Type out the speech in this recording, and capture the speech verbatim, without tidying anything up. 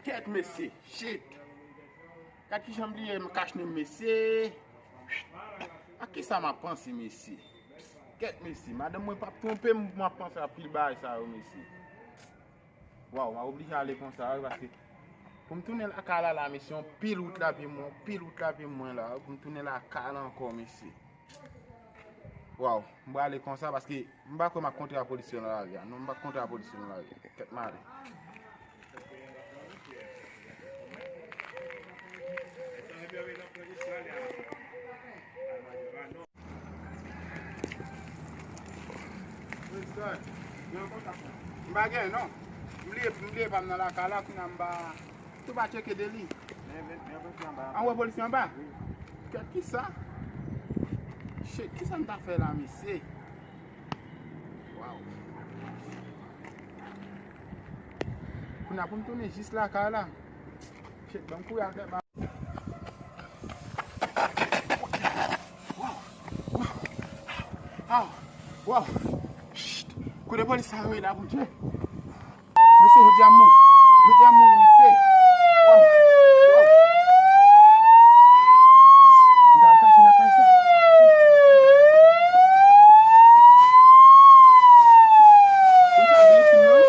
Kèt mesye, shit. Gad kijan m bliye m kach non mesye. A kisa m ap panse mesye? Kèt mesye, madanm mwen p ap twonpe m, m ap panse a pil bagay sa yo mesye. Waw, m a oblije ale konsa wi, paske pou m tounen lakay la, la mesye, yon pil wout l ap ye mwen, yon pil wout l ap ye mwen la, pou m tounen lakay la ankò mesye. Waw, m prale konsa paske m pa kwè m ap kontre a polis yo nan lari a. Non, m p ap kontre a polis yo nan lari a. Kèt mare. M pa gen, non. M bliye, m bliye pa m nan lakay la, kounye a m pa Tou pa tcheke de li. An wè polisye anba? Kèt kisa? Shit, kisa m ta fè la mesye? Waw. Kounye a pou m tounen jis lakay la. Shit, ban m kouri al fè ba. Waw. Waw. Waw. Shit. Kote polis sa yo ye la, Bondye? Mesye, jodi a m mouri. Jodi a m mouri, mesye. Waw. Waw. M ta al kache nan kay sa. M ta al vin isit, non.